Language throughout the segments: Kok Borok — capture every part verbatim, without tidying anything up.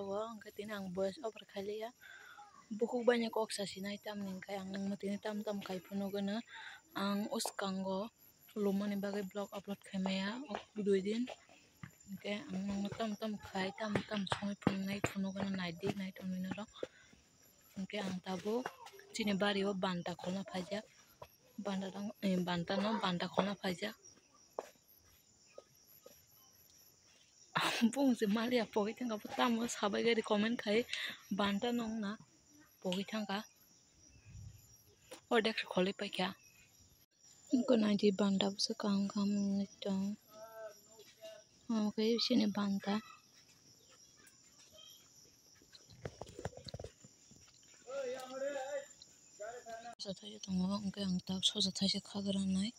O hwnkhe tini ang voice over khailiya. Bukhuk bai ni kok sa sinai, tamni hwnkhe ang nangma tini tam tam khai phunugwino. Ang uskango lumani bagwi vlog upload khaimaya o dui din. Hwnkhe ang nangma tam tam khai, tam tam songwi phunuknai, phunugwino naidi, naitongwi norok. Hwnkhe ang tabuk chini bario banta kholna phaijak. Banta tang-, eh, banta no banta kholna phaijak. Bung se maliya pogwi thangkha, bo tamo sabai gari comment khai banta nongna pogwi thangkha. Ordek se kholwi paikha. Wngkha naidi banta bwswk kaham kaham wngwi tong. Omo khe chini banta. Sosa thaisa tongo, hwnkhe ang tak sosa thaisa khagra nai.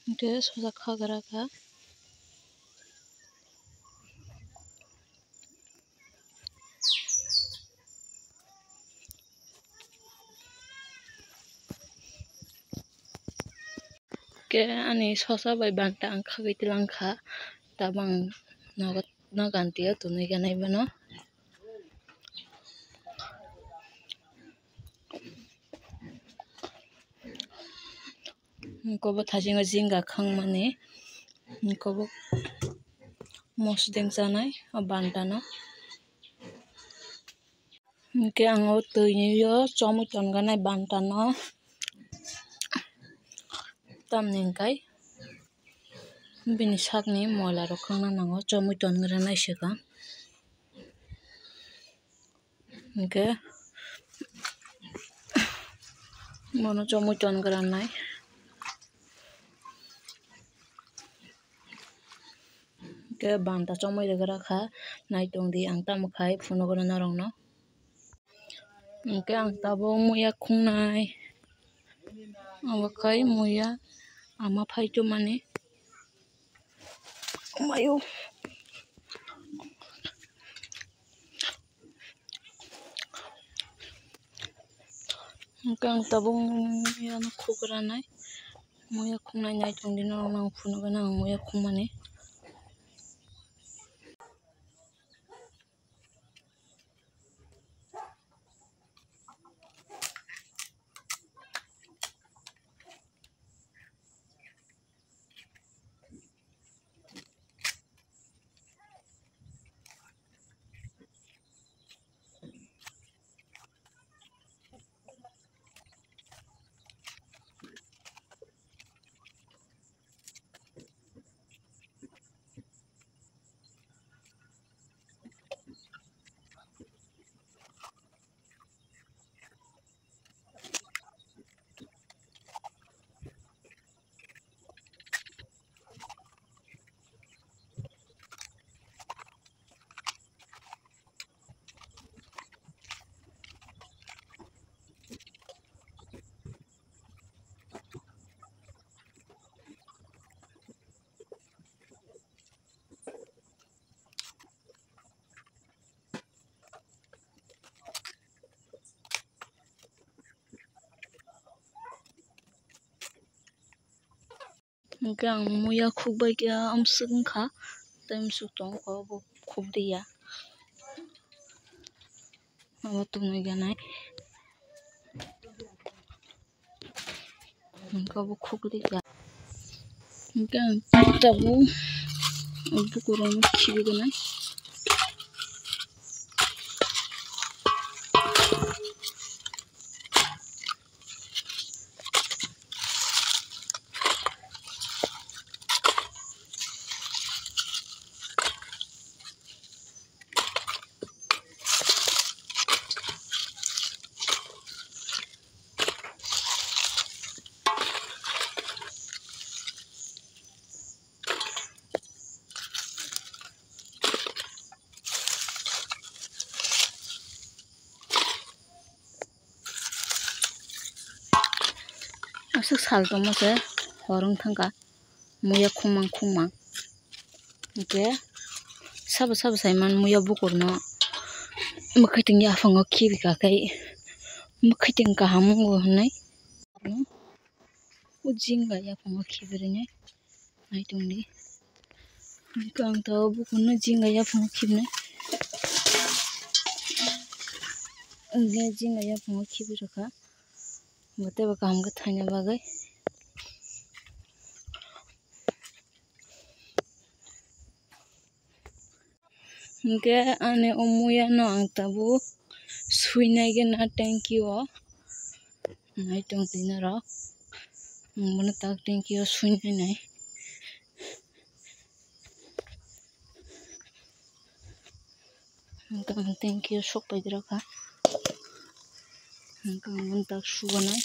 Hwnkhe sosa khagra kha. Khe ani sosa bai banta ang khagwi twlang kha, tabang nogo, nogo anti o tonwi gana bono. Kobo thasingo jinga khangmani, kobo mosodeng chanai o banta no. Hwnkhe ang o twi o chomwi tongna nai banta no, tamni hwnkhe bini sakni moila rok khangna nango, chomwi tongra nai swkang. Hwnkhe bono chomwi tongra nai. Hwnkhe banta chomwi rwgra kha, naitongdi ang tamo khai phunukgwino norokno. Hwnkhe ang tabuk muya khungnai, abo khai muya ama phaitomani. Mayo. Hwnkhe ang tabuk muya no khugranai, muya khungnai naitongdi norokno ang phunukgwino ang muya khungmani. Hwnkhe ang muya khukbai khe amswk wngkha, tei amswk tongkha, obo khukdiya, abo tongwi ganai. Hwnkhe obo khukdiya. Hwnkhe ang tabuk bukurokno khibiganai. Aswk sal tongma se hor wng thangkha, muya khumang khumang. Hwnkhe sabo sabo saiman muya bukurno mwkhwtwng yaphango khibika khe mwkhwtwng kaham wngo hwnwi. O jinga yaphango khibirinai. Naitongdi. Hwnkhe ang tabuk no jinga yaphango khibinai. Hwnkhe jinga yaphango khibirokha. Bo teibo kaham khe thaina bagwi. Hwnkhe ani o muya no ang tabuk suinai gana tanki o. Naitongdi norok. Ang bono tak tanki o suinai nai. Hwnkhe ang tanki o sok pai rwkha. Hwnkhe ang bono tak suganai.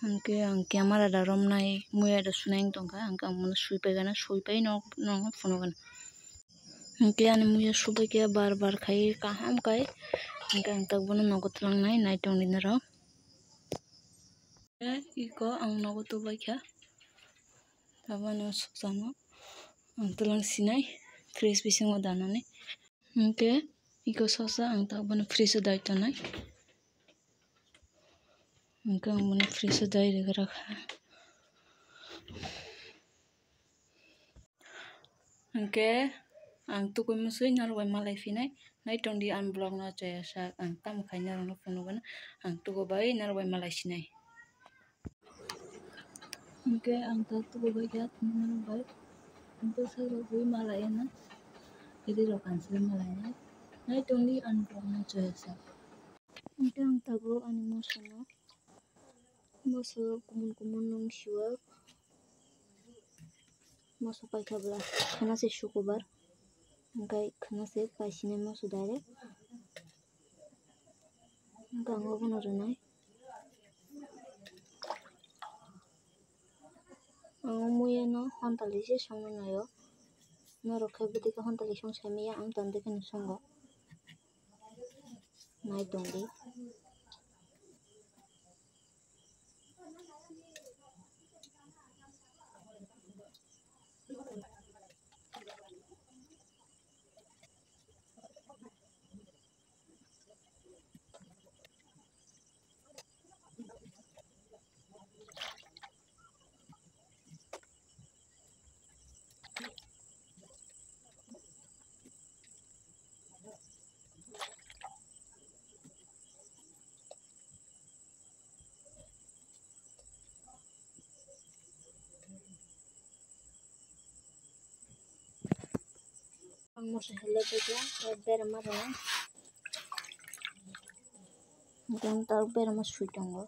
Hwnkhe ang camera da romnai, muya da sunai wng tongkha, hwnkhe ang bono sui paigana, sui pai no, no phunukgana. Hwnkhe ani muya subaikhe bar bar khai kaham khai, hwnkhe ang tak bono nogo twlangnai, naitongdi norok. Iko ang nogo tubaikha, tabano sokjano ang twlang sinai, fridge bisingo danani. Hwnkhe iko sosa ang tak bono fridge o dai tongnai. Hwnkhe ang bono fridge o dai rwgwrwkha. Hwnkhe ang tukui musui norok bai malai phinai. Naitongdi ani vlog no chaya sak, ang tamo khai norok no phunukgana, ang tugo bai norok bai malai sinai. Hwnkhe ang tak tugo bai kha norok bai bwsa rwgwi malai na, ri rok kansolwi malai nai. Naitongdi ani vlog no chaya sak. Hwnkhe ang tabuk ani moso no, moso kumun kumun nung siwak. Moso paikha bwla khana se sukubar, hwnkhe khana se paisinai moso direct, hwnkhe ang obono rwnai. Ang o muya no hontali se songwi naio, norok khe bwtwi khe hontali song sai manya, ang tandwi kheno songo. Naitongdi. Ang moso helai paikha, tei berama rwna. Hwnkhe ang tabuk berama sui tongo.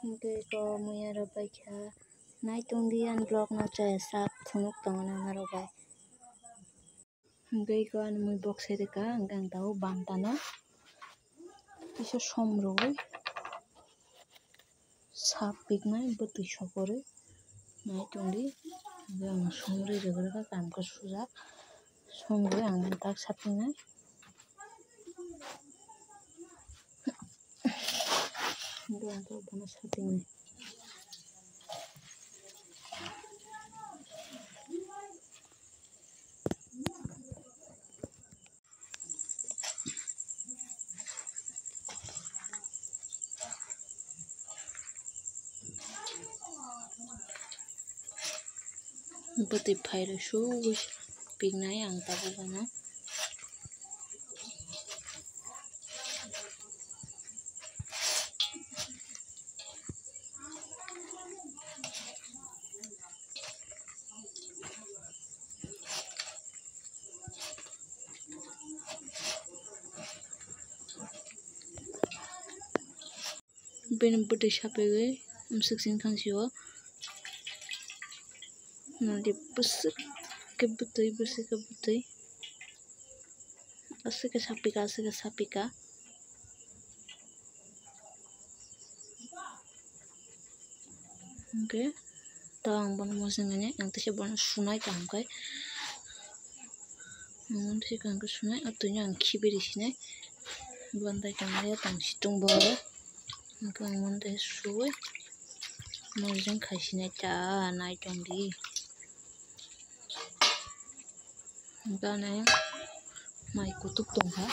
Hwnkhe eko muya rok paikha, naitongdi ani vlog no chaya sak phunuk tongo nang norok bai. Hwnkhe eko ani mui bok sai rwkha, hwnkhe ang tabuk bantano kisa som rwui sap piknai bwtwi sokorwi naitongdi. Hwnkhe ang som rwi rwgwrwkha, kaam khe sujak, som rwi ang tak sapinai. Hwnkhe ang tabuk bono sapinai. Bwtwi phairok sugwi piknai ang tabuk ano. Bini bwtwi sapigwi amswk sini thang sio. Nadi bwswk khe bwtwi, bwswk khe bwtwi. Aswk khe sapika, aswk khe sapika. Hwnkhe ta ang bono mosongani ang teisa bono sunai kaham khai. Ang bono teisa kaham khe sunai, o twino ang khibiri sinai. Bandai tongmani tong situng bo. Hwnkhe ang bono teisa suwi mosong khai sinai ta nai tongdi. Hwnkhe ani mai kutuk tongkha.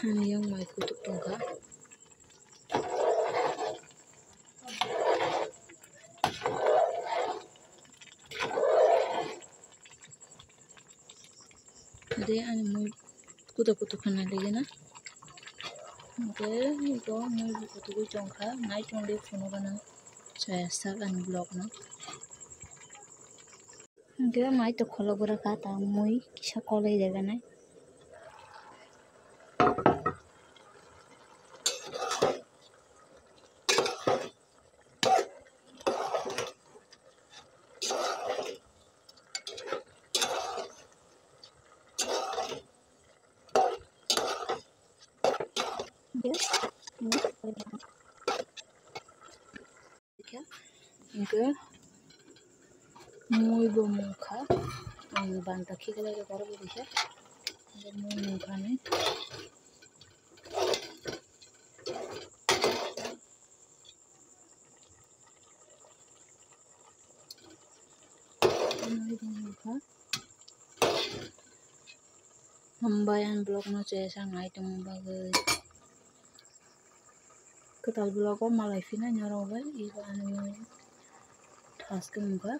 Ani yang mai kutuk tongkha. De ani mui kutuk kutuk khana legi na. De bo mui kutuk tongkha, nai tongdi phunukgo nang chaya sak ani vlog no. Hwnkhe mai to kholobwrwkha ta mui kisa koloi reganai. Hwnkhe mui bo mungkha, ang banta khiklai rw borok bo kisa, hwnkhe mui mungkha ni. Hambai ang vlog no chaya sak nai tongma bagwi. Kwtal vlog o malai phina norok bai eba ani thas khe mungkha.